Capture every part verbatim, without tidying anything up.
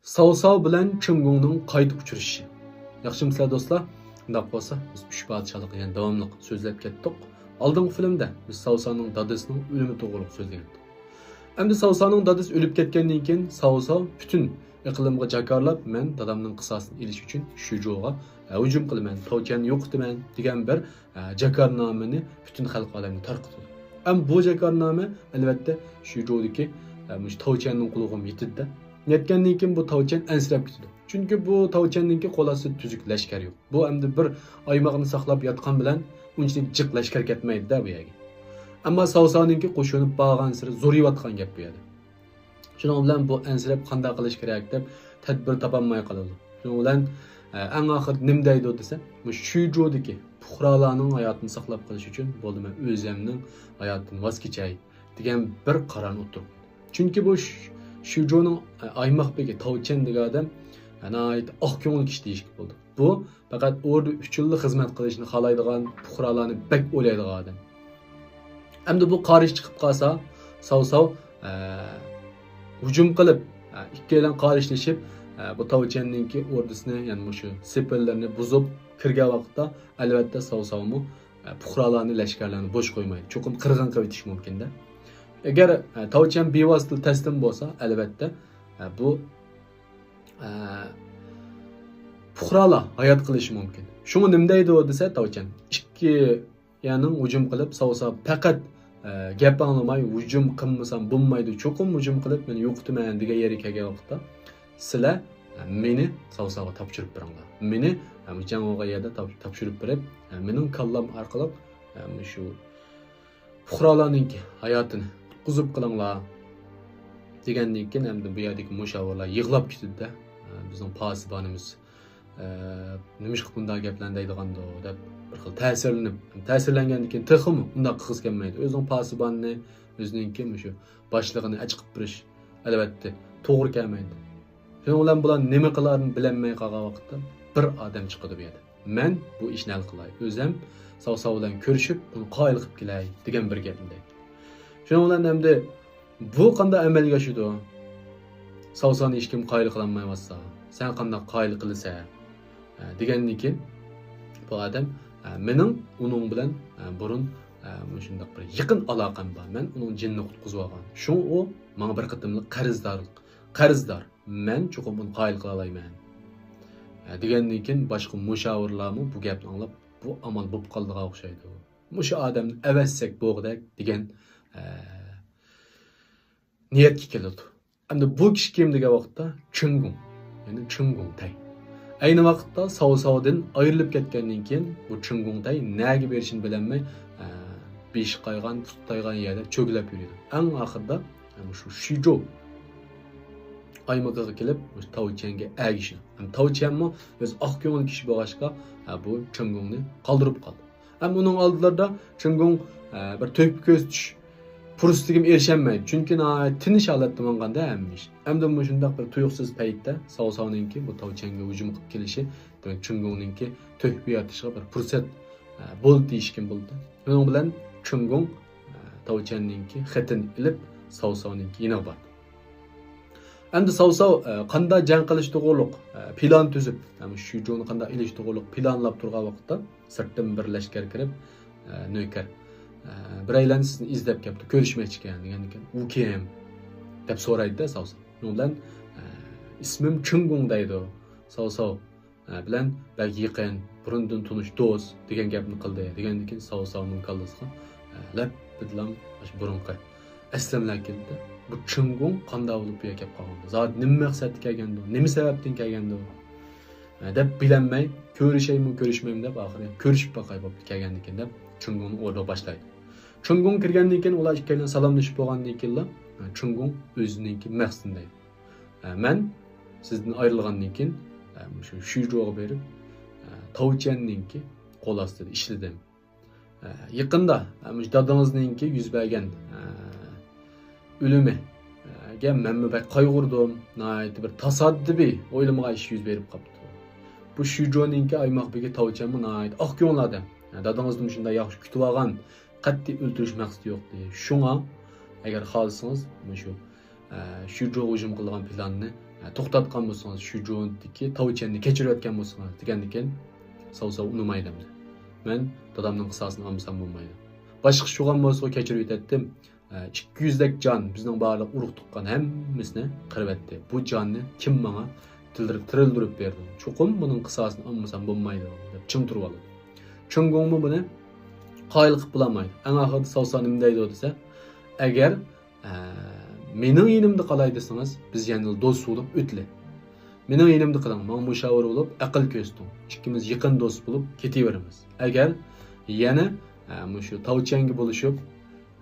ساۋساۋ بىلەن چېڭگۇڭنىڭ قايتا ئۇچرىشىشى. ياخشىمۇسىلەر دوستلار؟ ئۇنداق بولسا بىز ئۈچ پادىشاھلىقنى يەنە داۋاملىق سۆزلەپ كەتتۇق. ئالدىنقى فىلىمدە بىز ساۋساۋنىڭ دادىسىنىڭ ئۆلۈمى توغرۇلۇق سۆزلىگەنتۇق. ئەمدى ساۋساۋنىڭ دادىسى ئۆلۈپ كەتكەندىن كېيىن ساۋساۋ پۈتۈن ئىقلىمغا جاكارلاپ، مەن دادامنىڭ قىساسىنى ئېلىش ئۈچۈن شۈجوغا ھۇجۇم قىلىمەن، تاۋچيەننى يوقىتىمەن دېگەن بىر جاكارنامىنى پۈتۈن خەلق ئالەمگە تارقىتىدۇ. ئەمما بۇ جاكارنامە ئەلۋەتتە شۈجودىكى مۇشۇ تاۋچيەننىڭ قۇلىقىغا يېتىدۇ-دە. يەتكەندىن كېيىن بۇ تاۋچيەن ئەنسىرەپ كېتىدۇ. چۈنكى بۇ تاۋچيەننىڭكى قول ئاستىدا تۈزۈك لەشكەر يوق. بۇ ئەمدى بىر ئايماقنى ساقلاپ ياتقان بىلەن ئۇنچىلىك جىق لەشكەر كەتمەيدۇ-دە بۇ يەرگە. ئەمما ساۋساۋنىڭكى قوشۇنى بارغانسېرى زورىيىۋاتقان گەپ بۇ يەردە. شۇنىڭ بىلەن بۇ ئەنسىرەپ قانداق قىلىش كېرەك دەپ تەدبىر تاپالماي قالىدۇ. شۇنىڭ بىلەن، ئە، ئەڭ ئاخىرىدا نېمە دەيدۇ دېسە، مۇشۇ شۈجودىكى پۇقرالارنىڭ ھاياتىنى ساقلاپ قېلىش ئۈچۈن، بولدى، مەن ئۆزۈمنىڭ ھاياتىدىن ۋاز كېچەي دېگەن بىر قارارنى ئوتتۇرىغا قويىدۇ. چۈنكى بۇ شۈ-، شۈجونىڭ، ئە، ئايماق بېگى تاۋچيەن دېگەن ئادەم، ئە، ناھايىتى ئاق كۆڭۈل كىشى دېيىشكە بولىدۇ. بۇ پەقەت ئوردا ئۈچۈنلا خىزمەت قىلىشنى خالايدىغان، پۇقرالارنى بەك ئويلايدىغان ئادەم. ئەمدى بۇ قارشى چىقىپ قالسا، ساۋساۋ، ئە، ھۇجۇم قىلىپ، ئە، ئىككىيلەن قارشىلىشىپ، ئە، بۇ تاۋچيەننىڭكى ئوردىسىنى، يەنى مۇشۇ سېپىللىرىنى بۇزۇپ كىرگەن ۋاقىتتا، ئەلۋەتتە، ساۋساۋمۇ، ئە، پۇقرالارنى، لەشكەرلەرنى بوش قويمايدۇ. چوقۇم قىرغىن قىلىۋېتىشى مۇمكىن-دە. ئەگەر، ئە، تاۋچيەن بىۋاسىتە تەسلىم بولسا، ئەلۋەتتە، ئە، بۇ، ئە، پۇقرالار ھايات قېلىشى مۇمكىن. شۇڭا نېمە دەيدۇ دېسە، تاۋچيەن ئىككى يەنىڭ ھۇجۇم قىلىپ، ساۋساۋ پەقەت، ئە، گەپ ئاڭلىماي، ھۇجۇم قىلمىسام بولمايدۇ، چوقۇم ھۇجۇم قىلىپ مېنى يوقىتىمەن دېگەن يەرگە كەلگەن ۋاقىتتا، سىلەر، ئە، مېنى ساۋساۋغا تاپشۇرۇپ بېرىڭلار. مېنى، ئە، جەڭ بولغان يەردە تاپ-، تاپشۇرۇپ بېرىپ، ئە، مېنىڭ كاللام ئارقىلىق، ئە، مۇشۇ پۇقرالارنىڭكى ھاياتىنى قۇتقۇزۇپ قېلىڭلار دېگەندىن كېيىن، ئەمدى بۇ يەردىكى مۇشاۋىرلار يىغلاپ كېتىدۇ-دە، ئە، بىزنىڭ پاسىبانىمىز ئە، نېمىشقا بۇنداق گەپلەرنى دەيدىغاندۇ دەپ بىر خىل تەسىرلىنىپ، تەسىرلەنگەندىن كېيىن تېخىمۇ ئۇنداق قىلغۇسى كەلمەيدۇ. ئۆزىنىڭ پاسىبانىنى، ئۆزىنىڭكى مۇشۇ باشلىقىنى ئەچىقىپ بېرىش، ئەلۋەتتە، توغرا كەلمەيدۇ. شۇنىڭ بىلەن بۇلار نېمە قىلارىنى بىلەلمەي قالغان ۋاقىتتا بىر ئادەم چىقىدۇ بۇ يەردە. مەن بۇ ئىشنى ھەل قىلاي. ئۆزۈم ساۋساۋ بىلەن كۆرۈشۈپ، ئۇنى قايىل قىلىپ كېلەي دېگەن بىر گەپنى دەيدۇ. شۇنىڭ بىلەن ئەمدى بۇ قانداق ئەمەلگە ئاشىدۇ؟ ساۋساۋنى ھېچكىم قايىل قىلالمايۋاتسا، سەن قانداق قايىل قىلىسەن؟ ئە، دېگەندىن كېيىن بۇ ئادەم، ئە، مېنىڭ ئۇنىڭ بىلەن، ئە، بۇرۇن، ئە، مۇشۇنداق بىر يېقىن ئالاقەم بار. مەن ئۇنىڭ جېنىنى قۇتقۇزۇۋالغان. شۇڭا ئۇ ماڭا بىر قېتىملىق قەرزدارلىق، قەرزدار. مەن چوقۇم ئۇنى قايىل قىلالايمەن. ئە، دېگەندىن كېيىن باشقا مۇشاۋىرلارمۇ بۇ گەپنى ئاڭلاپ، بۇ ئامال بولۇپ قالىدىغان ئوخشايدۇ. مۇشۇ ئادەمنى ئەۋەتسەك بولغۇدەك دېگەن، ئە، نىيەتكە كېلىدۇ. ئەمدى بۇ كىشى كىم دېگەن ۋاقىتتا، چېڭگۇڭ، يەنى چېڭگۇڭتەي. ئەينى ۋاقىتتا ساۋساۋدىن ئايرىلىپ كەتكەندىن كېيىن، بۇ چېڭگۇڭتەي نەگە بېرىشىنى بىلەلمەي، ئە، بېشى قايغان، پۇتى تايغان يەردە چۆگىلەپ يۈرىدۇ. ئەڭ ئاخىرىدا، ئە، شۇ شىجۇ ئايمىقىغا كېلىپ، تاۋچيەنگە ئەگىشىدۇ. ھەم تاۋچيەنمۇ ئۆزى ئاق كۆڭۈل كىشى بولغاچقا، ئە، بۇ چېڭگۇڭنى قالدۇرۇپ قالىدۇ. ھەم ئۇنىڭ ئالدىلىرىدا چېڭگۇڭ، ئە، بىر تۆھپە كۆرسىتىش پۇرسىتىگىمۇ ئېرىشەلمەيدۇ. چۈنكى ناھايىتى تىنچ ھالەتتە ماڭغاندا ھەممە ئىش. ئەمدى مۇشۇنداق بىر تۇيۇقسىز پەيتتە ساۋساۋنىڭكى بۇ تاۋچيەنگە ھۇجۇم قىلىپ كېلىشى، دېمەك، چېڭگۇڭنىڭكى تۆھپە يارىتىشىغا بىر پۇرسەت، ئە، بولدى دېيىشكىمۇ بولىدۇ. شۇنىڭ بىلەن چېڭگۇڭ، ئە، تاۋچيەننىڭكى خېتىنى ئېلىپ، ساۋساۋنىڭكى يېنىغا باردى. ئەمدى ساۋساۋ، ئە، قانداق جەڭ قىلىش توغرۇلۇق، ئە، پىلان تۈزۈپ، يەنى شىجۇنى قانداق ئېلىش توغرۇلۇق پىلانلاپ تۇرغان ۋاقىتتا، سىرتتىن بىر لەشكەر كىرىپ، ئە، نۆكەر، ئە، «بىرەيلەن سىزنى ئىزدەپ كەپتۇ، كۆرۈشمەكچىكەن» دېگەندىكىن، «ئۇ كىم؟» دەپ سورايدۇ-دە ساۋساۋ. شۇنىڭ بىلەن، ئە، «ئىسمىم چېڭگۇڭ» دەيدۇ. ساۋساۋ، ئە، بىلەن بەك يېقىن، بۇرۇندىن تونۇش دوست دېگەن گەپنى قىلدى. دېگەندىن كېيىن ساۋساۋنىڭ كاللىسىغا، ئە، لەپپىدىلا شۇ بۇرۇنقى ئەسلىمىلەر كېلدى. بۇ چېڭگۇڭ قانداق بولۇپ بۇ يەرگە كەپ قالغاندۇ؟ زادى نېمە مەقسەتتە كەلگەندۇ؟ نېمە سەۋەبتىن كەلگەندۇ؟ ئە، دەپ بىلەلمەي، كۆرۈشەيمۇ، كۆرۈشمەيمۇ دەپ ئاخىرى كۆرۈشۈپ باقاي بولۇپتۇ كەلگەندىن كېيىن دەپ چېڭگۇڭنى ئوردىغا باشلايدۇ. چېڭگۇڭ كىرگەندىن كېيىن ئۇلار ئىككىيلەن سالاملىشىپ بولغاندىن كېيىنلا، ئە، چېڭگۇڭ ئۆزىنىڭكى مەقسىتىنى دەيدۇ. ئە، مەن سىزدىن ئايرىلغاندىن كېيىن، ئە، مۇشۇ شۈجۇغا بېرىپ، ئە، تاۋچيەننىڭكى قول ئاستىدا ئىشلىدىم. ئە، يېقىندا، ئە، مۇشۇ دادىڭىزنىڭكى يۈز بەرگەن، ئە، ئۆلۈمى، ئە، گە مەنمۇ بەك قايغۇردۇم. ناھايىتى بىر تاسادىپىي ئويلىمىغان ئىش يۈز بېرىپ قاپتۇ. بۇ شۈجۇنىڭكى ئايماق بېگى تاۋچيەنمۇ ناھايىتى ئاق كۆڭۈل ئادەم. ئە، دادىڭىزنى مۇشۇنداق ياخشى كۈتۈۋالغان، قەتئىي ئۆلتۈرۈش مەقسىتى يوق ئىدى. شۇڭا، ئەگەر خالىسىڭىز، مۇشۇ، ئە، شۈجۇغا ھۇجۇم قىلىدىغان پىلاننى توختاتقان بولسىڭىز، شۇ جوندىكى تاۋچيەننى كەچۈرۈۋەتكەن بولسىڭىز، دېگەندىكىن، ساۋساۋ ئۇنىمايدۇ ئەمدى. مەن دادامنىڭ قىساسىنى ئالمىسام بولمايدۇ. باشقا ئىش بولغان بولسىغۇ كەچۈرۈۋېتەتتىم. ئىككى يۈزدەك جان بىزنىڭ بارلىق ئۇرۇق تۇغقان ھەممىسىنى قىرىۋەتتى. بۇ جاننى كىم ماڭا تىلدىر-، تىرىلدۈرۈپ بېرىدۇ؟ چوقۇم بۇنىڭ قىساسىنى ئالمىسام بولمايدۇ، دەپ چىڭ تۇرۇۋالىدۇ. چېڭگوڭمۇ بۇنى قايىل قىلىپ بولالمايدۇ. ئەڭ ئاخىرىدا ساۋساۋ نېمە دەيدۇ دېسە، ئەگەر ئە، مېنىڭ يېنىمدا قالاي دېسىڭىز، بىز يەنىلا دوست بولۇپ ئۆتىلى. مېنىڭ يېنىمدا قېلىڭ، ماڭا مۇشاۋىر بولۇپ ئەقىل كۆرسىتىڭ. ئىككىمىز يېقىن دوست بولۇپ كېتىۋېرىمىز. ئەگەر يەنە، ئە، مۇشۇ تاۋچيەنگە بولۇشۇپ،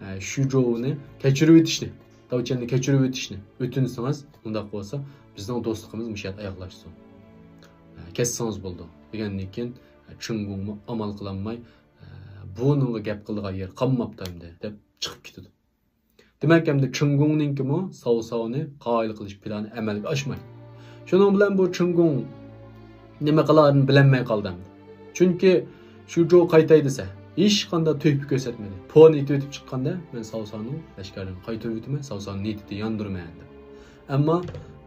ئە، شۇجوۋنى كەچۈرۈۋېتىشنى، تاۋچيەننى كەچۈرۈۋېتىشنى ئۆتۈنسىڭىز، ئۇنداق بولسا بىزنىڭ دوستلۇقىمىز مۇشۇ يەردە ئاياغلاشسۇن. ئە، كەتسىڭىز بولىدۇ، دېگەندىن كېيىن، ئە، چېڭگوڭمۇ ئامال قىلالماي، ئە، بۇنىڭغا گەپ قىلىدىغان يېرى قالماپتۇ ئەمدى، دەپ چىقىپ كېتىدۇ. دېمەك، ئەمدى چېڭگوڭنىڭكىمۇ ساۋساۋنى قايىل قىلىش پىلانى ئەمەلگە ئاشمايدۇ. شۇنىڭ بىلەن بۇ چېڭگوڭ نېمە قىلارىنى بىلەلمەي قالدى ئەمدى. چۈنكى شۇجو قايتاي دېسە، ھېچقانداق تۆھپە كۆرسەتمىدى. پونى ئېتىۋېتىپ چىققاندا، مەن ساۋساۋنىڭ لەشكەرلىرىنى قايتۇرۇۋېتىمەن، ساۋساۋنىڭ نىيىتىنى ياندۇرىمەن دەپ. ئەمما،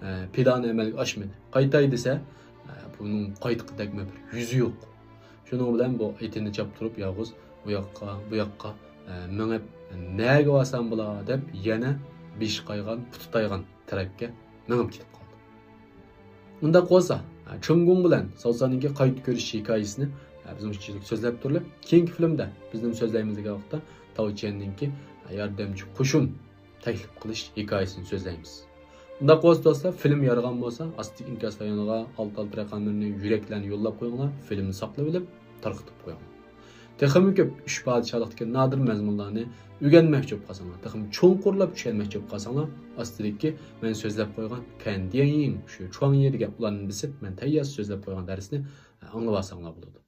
ئە، پىلانى ئەمەلگە ئاشمىدى. قايتاي دېسە، ئە، بۇنىڭ قايتقۇدەكمۇ بىر يۈزى يوق. شۇنىڭ بىلەن بۇ ئېتىنى چاپتۇرۇپ يالغۇز ئۇ ياققا، بۇ ياققا، ئە، مېڭىپ، نەگە بارسام بولا دەپ يەنە بېشى قايغان، پۇتى تايغان تەرەپكە مېڭىپ كېتىپ قالدى. ئۇنداق بولسا، ئە، چېڭگوڭ بىلەن ساۋساۋنىڭكى قايتا كۆرۈشۈش ھېكايىسىنى، ئە، بىز مۇشۇنچىلىك سۆزلەپ تۇرلى. كېيىنكى فىلىمدە بىز نېمە سۆزلەيمىز دېگەن ۋاقىتتا تاۋچيەننىڭكى، ئە، ياردەمچى قوشۇن تەكلىپ قىلىش ھېكايىسىنى سۆزلەيمىز. ئۇنداق بولسا دوستلار، فىلىم يارىغان بولسا، ئاستىدىكى ئىنكاس رايونىغا ئالتە ئالتە رەقەملىرىنى يۈرەكلەرنى يوللاپ قويۇڭلار، فىلىمنى ساقلىۋېلىپ، تارقىتىپ قويۇڭلار. تېخىمۇ كۆپ ئۈچ پادىشاھلىقتىكى نادىر مەزمۇنلارنى ئۆگەنمەكچى بولۇپ قالساڭلار، تېخىمۇ چوڭقۇرلاپ چۈشەنمەكچى بولۇپ قالساڭلار، ئاستىدىكى مەن سۆزلەپ قويغان كەندىيىڭ، شۇ چۇاڭيې دېگەن ئۇلارنى بېسىپ، مەن تەييار سۆزلەپ قويغان دەرسنى ئاڭلىۋالساڭلار بولىدۇ.